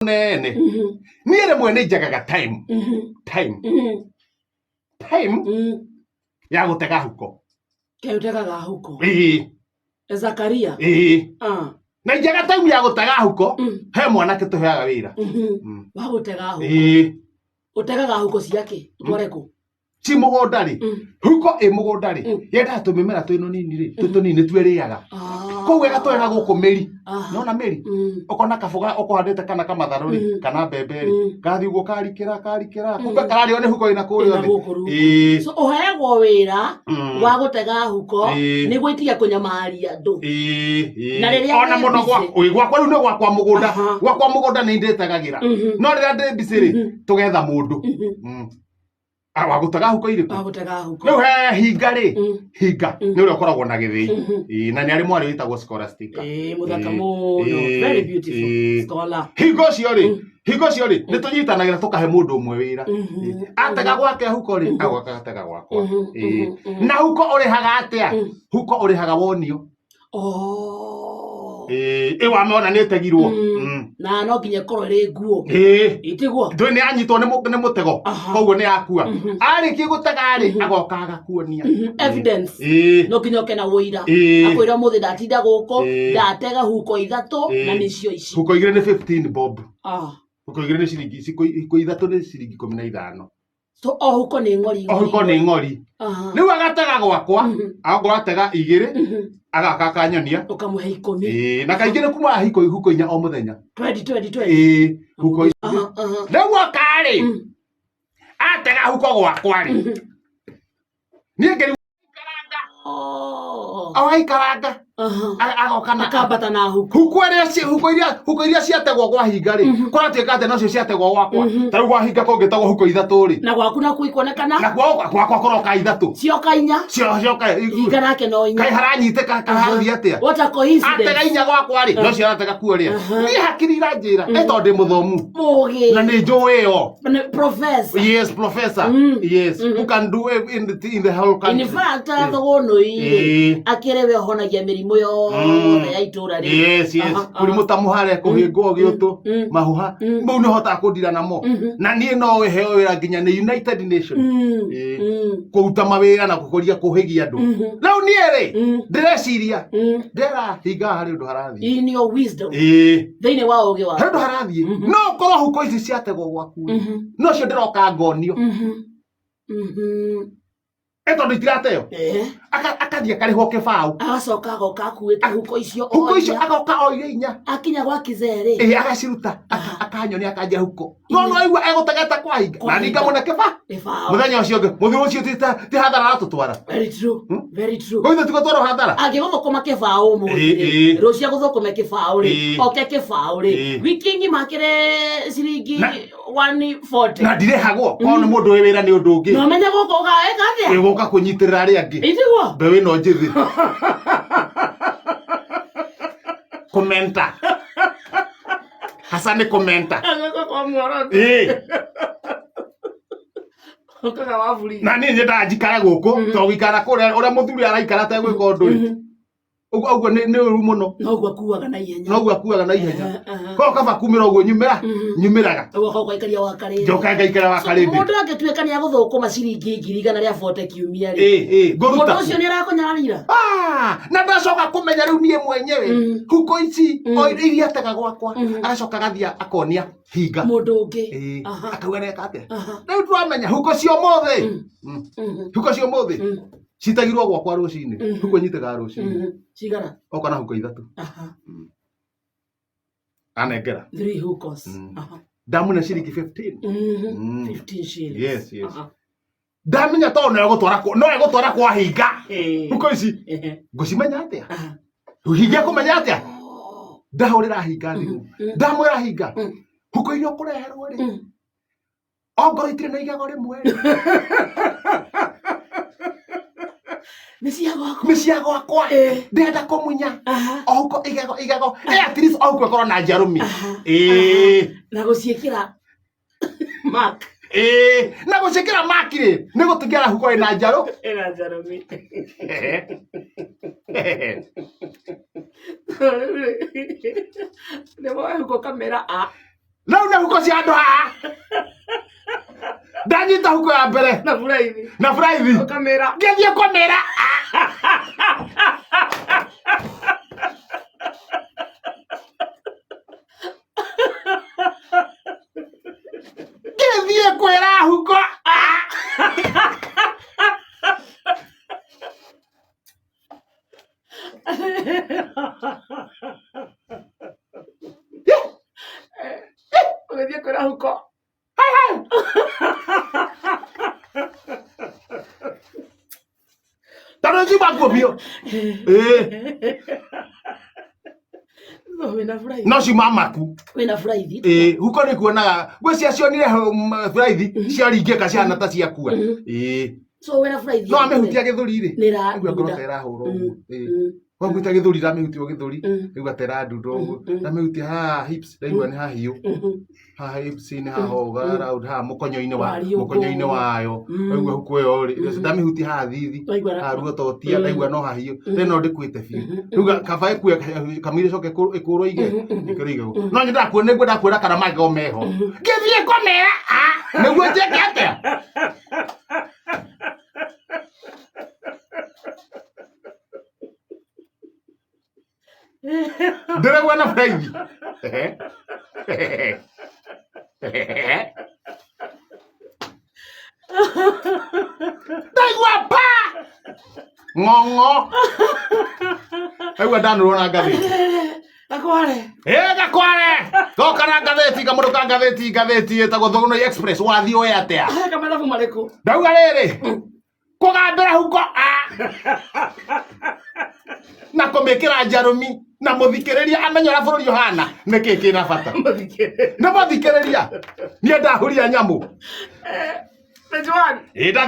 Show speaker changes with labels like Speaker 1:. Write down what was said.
Speaker 1: Mũnene. Niĩ rĩmwe nĩ njagaga time time time ya gũtega huko.
Speaker 2: Kaĩ ũtegaga huko?
Speaker 1: Ĩĩ.
Speaker 2: Zakaria.
Speaker 1: Ĩĩ.
Speaker 2: Ah.
Speaker 1: Na njaga time ya gũtega huko. He mwanake tũheaga wĩra.
Speaker 2: Wa gũtega huko.
Speaker 1: Ĩĩ.
Speaker 2: Ũtegaga huko ciake ũtware kũ?
Speaker 1: Ci mũgũnda rĩ, huko ĩ mũgũnda rĩ, yendaga tũmĩmera twĩ nũnini rĩ, twĩ tũnini nĩtuo ĩrĩaga. Koguo ĩgatwara gũkũ mĩri. Nona mĩri? Ũkona kaboga ũkũhandĩte kana kamatharũ rĩ, kana mbembe rĩ, gathiĩ ũguo karikĩra karikĩra, kumbe kararĩo nĩ huko ĩna kũrĩa
Speaker 2: Ĩna
Speaker 1: thĩ.
Speaker 2: gũkũ rungu.
Speaker 1: Ĩĩ.
Speaker 2: So ũheagwo wĩra wa gũtega huko nĩguo itige kũnyamaria andũ.
Speaker 1: Ĩĩ, ĩĩ.
Speaker 2: Na rĩrĩa
Speaker 1: Ona
Speaker 2: wĩ
Speaker 1: mũno
Speaker 2: busy.
Speaker 1: ĩĩ, gwakwa rĩu nĩ gwakwa mũgũnda. Gwakwa mũgũnda nĩ ndĩtegagĩra. No rĩrĩa ndĩ busy rĩ, tũgetha mũndũ. Ah, wa gũtega huko irĩkũ?
Speaker 2: Wa gũtega huko.
Speaker 1: Rĩu he hinga rĩ, hinga nĩ ũrĩa ũkoragwo na gĩthĩi. Ĩĩ, na nĩ arĩ mwarĩ wĩtagwo Scholastica.
Speaker 2: Ĩĩ, mũthaka mũno. Very beautiful. Scholar.
Speaker 1: Hinga ũcio rĩ, hinga ũcio rĩ, nĩ tũnyitanagĩra tũkahe mũndũ ũmwe wĩra. Ĩĩ. Atega gwake huko rĩ, agoka agatega gwakwa. Ĩĩ. Na huko ũrĩhaga atĩa? Huko ũrĩhaga wonio.
Speaker 2: Oh.
Speaker 1: Ĩĩ, ĩ wamĩona nĩ ĩtegirwo.
Speaker 2: Na no nginya ĩkorwo ĩrĩ nguo.
Speaker 1: Ĩĩ.
Speaker 2: Ĩtiguo?
Speaker 1: Ndũĩ nĩ yanyitwo nĩ mũtego. Koguo nĩ yakua. Arĩkia gũtega rĩ, agoka agakuonia.
Speaker 2: Evidence.
Speaker 1: Ĩĩ.
Speaker 2: No nginya ũke na ũira.
Speaker 1: Ĩĩ.
Speaker 2: Akwĩra ũmũthĩ ndatinda gũkũ, ndatega huko ithatũ na nĩcio ici.
Speaker 1: Huko igĩrĩ nĩ 15 bob. Huko igĩrĩ nĩ ciringi, huko ithatũ nĩ ciringi 15.
Speaker 2: So o huko nĩ ng'ori.
Speaker 1: O huko nĩ ng'ori. Rĩu agatega gwakwa, akorwo atega igĩrĩ, agaka akanyonia.
Speaker 2: Ũkamũhe 10.
Speaker 1: Ĩĩ, na kaingĩ nĩ kumaga huko 4 o mũthenya.
Speaker 2: 20, 20, 20.
Speaker 1: Ĩĩ, huko ici. Rĩu oka rĩ, atega huko gwakwa rĩ, niĩ ngĩrigwo
Speaker 2: Oh.
Speaker 1: Agaikaranga. Agoka na
Speaker 2: Akambata na huko.
Speaker 1: Huko iria huko iria huko iria ciategwo kwa hinga rĩ, kũratuĩka atĩ nocio ciategwo gwakwa. Ta rĩu gwa hinga kũngĩtegwo huko ithatũ rĩ.
Speaker 2: Na gwaku nakuo ikuonekana.
Speaker 1: Na gwakwa kũroka ithatũ.
Speaker 2: Cioka inya.
Speaker 1: Cioka
Speaker 2: hinga nake no inya.
Speaker 1: Kaĩ haranyitĩka karathiĩ atĩa?
Speaker 2: What a coincidence.
Speaker 1: Atega inya gwakwa rĩ, nocio aratega kuo rĩ. Niĩ hakiri iranjĩra, ĩ tondũ ndĩ mũthomu.
Speaker 2: Mũgĩ.
Speaker 1: Na nĩ njũĩ ĩyo.
Speaker 2: Professor.
Speaker 1: Yes, professor. Yes. Who can do it in the whole country.
Speaker 2: In fact, thogũnũi rĩ, akĩrĩ we ũhonagia mĩrimũ yothe ya itũra rĩ.
Speaker 1: Yes. Mũrimũ ta mũhare, kũhĩngwo gĩũtũ, mahũha, mau nĩ hotaga kũndira namo. Na niĩ no heo wĩra nginya nĩ United Nations. Kũruta mawĩra na gũkũria kũhĩgia andũ. Rĩu niĩ rĩ, ndĩreciria, ndĩra hinga harĩ ũndũ harathiĩ.
Speaker 2: In your wisdom.
Speaker 1: Ĩĩ.
Speaker 2: Thĩinĩ wa ũgĩ waku.
Speaker 1: Harĩ ũndũ harathiĩ. No ũkorwo huko ici ciategwo gwaku rĩ, nocio ndĩroka ngonio. Ĩ tondũ itirateo. Akathiĩ akarĩhwo kĩbaũ.
Speaker 2: Agacoka agoka akuĩte huko icio
Speaker 1: Huko icio agoka oire inya.
Speaker 2: Akinya gwa kizee rĩ.
Speaker 1: Ĩĩ, agaciruta. Akanyonia akanjia huko. No no aigua egũtegete kwa hinga. Na niĩ ngamũne kĩba.
Speaker 2: Kĩbaũ.
Speaker 1: Mũthenya ũcio ũngĩ, mũthuri ũcio ti hathara aratũtwara.
Speaker 2: Very true. Very true.
Speaker 1: Gũitũ ti gũtwarwo hathara.
Speaker 2: Angĩgũthũkũma kĩbaũ ũmũthĩ rĩ, rũciũ agũthũkũme kĩbaũ rĩ, oke kĩbaũ rĩ, wiki ng'ima akĩrĩ ciringi 140.
Speaker 1: Na ndirĩhagwo, korwo nĩ mũndũ wĩ wĩra nĩ ũndũ ũngĩ.
Speaker 2: Na ũmenye gũkũ ũgaeka atĩa?
Speaker 1: Ĩ gũka kũnyitĩrĩra arĩa angĩ.
Speaker 2: Ĩtiguo?
Speaker 1: Mbeũ ĩno njĩthĩ. Kũmenta. Hasa nĩ kũmenta.
Speaker 2: Gũkũ kwa muoroto.
Speaker 1: Ĩĩ.
Speaker 2: Ũkaga waburi.
Speaker 1: Na niĩ nyendaga njikare gũkũ, tondũ gũikara kũrĩa ũrĩa mũthuri araikara ategwĩka ũndũ rĩ. Ũguo ũguo nĩ ũru mũno.
Speaker 2: Noguo akuaga na ihenya.
Speaker 1: Noguo akuaga na ihenya. Koguo kaba kumĩra ũguo nyumĩra, nyumĩraga.
Speaker 2: Ũgoka ũgaikaria wa karĩndĩ.
Speaker 1: Njoka ngaikara wa karĩndĩ.
Speaker 2: Mũndũ angĩtuĩka nĩ agũthũkũma ciringi ngiri igana rĩa bote kiumia rĩ.
Speaker 1: Ĩĩ, ĩĩ, ngũruta.
Speaker 2: Mũndũ ũcio nĩ arakũnyararira.
Speaker 1: Ah, na ndacoka kũmenya rĩu niĩ mwenyewe huko ici o iria atega gwakwa agacoka agathiĩ akonia hinga
Speaker 2: Mũndũ ũngĩ.
Speaker 1: Ĩĩ, akauga neka atĩa. Rĩu twamenya huko cia ũmũthĩ. Huko cia ũmũthĩ citagirwo gwakwa rũcinĩ. Huko nyitĩkaga rũcinĩ.
Speaker 2: Cigana?
Speaker 1: Oka na huko ithatũ. Anengera.
Speaker 2: 3 hukos.
Speaker 1: Ndamũne ciringi 15.
Speaker 2: 15 shillings.
Speaker 1: Yes, yes. Ndamenya tondũ no egũtwara no egũtwara kwa hinga. Huko ici ngũcimenya atĩa? Hinga kũmenya atĩa? Ndahũrĩra hinga thimũ. Ndamwĩra hinga. Huko iria ũkũreherwo rĩ. Ongorwo itirĩ na igego rĩmwe rĩ.
Speaker 2: Nĩ cia gwakwa.
Speaker 1: Nĩ cia gwakwa. Ndĩrenda kũmunya. O huko igego igego. At least o huko ĩkorwo na njarũmi.
Speaker 2: Na gũciĩkĩra mark.
Speaker 1: Ĩĩ, na gũciĩkĩra mark rĩ, nĩ gũtigĩra huko ĩna njarũ.
Speaker 2: Ĩna njarũmi. Nĩ woe huko kamera a.
Speaker 1: Rĩu nĩ huko cia andũ haha. Ndanyita huko ya mbere
Speaker 2: Na buraithi.
Speaker 1: Na buraithi.
Speaker 2: Ũkamĩra.
Speaker 1: Ngĩthiĩ kũmĩra. Ngĩthiĩ kwĩra huko.
Speaker 2: Ũgĩthiĩ kwĩra huko.
Speaker 1: Tondũ ciuma nguo biũ. Ĩĩ.
Speaker 2: No wĩna buraithi.
Speaker 1: No ciuma maku.
Speaker 2: Wĩna buraithi.
Speaker 1: Ĩĩ, huko nĩ kuonaga gwĩcia cionire buraithi ciaringĩka cihana ta ciakua. Ĩĩ.
Speaker 2: So wĩna buraithi.
Speaker 1: No amĩhutia gĩthũri rĩ,
Speaker 2: Nĩra.
Speaker 1: Aigua ngoro ta ĩrahũra ũguo. Ĩĩ. Wahutia gĩthũri, ndamĩhutia gĩthũri, ndaigua ta ĩrandunda ũguo. Ndamĩhutia haha hips, ndaigua nĩ hahiũ. Haha hips nĩ hahoga round haha mũkonyo-inĩ wa
Speaker 2: Wariũngũ.
Speaker 1: Mũkonyo-inĩ wayo. Ndaigua huko ĩyo rĩ, ndamĩhutia haha thithi,
Speaker 2: Waigua
Speaker 1: haha ruototia, ndaigua no hahiũ. Rĩu no ndĩkuĩte biũ. Rĩu kaba ĩkue kamũira ĩcoke ĩkũrwo ige, ĩkũrwo ige. No nyĩ ndakuo nĩguo ndakuĩra kana magego meho. Ngĩthiĩ kũmĩra, nĩguo njĩke atĩa? Ndĩraigua na buraithi. Ndaigua pa ng'ong'o, ndaigua ndanũrwo na ngathĩti.
Speaker 2: Gakware.
Speaker 1: Ĩ, gakware goka na ngathĩti, kamũndũ ka ngathĩti, ngathĩti ĩtagwo Thũgũnoi Express. Wathiĩ ũĩ atĩa?
Speaker 2: Kamathabu marĩkũ?
Speaker 1: Ndauga rĩrĩ, kũgambĩra huko a na kũmĩkĩra njarũmi na mũthikĩrĩria amenye ũrĩa bũrũri ũhana nĩkĩ kĩna bata. Nĩ mũthikĩrĩria, niĩ ndahuria nyamũ.
Speaker 2: Page one.
Speaker 1: Ĩ.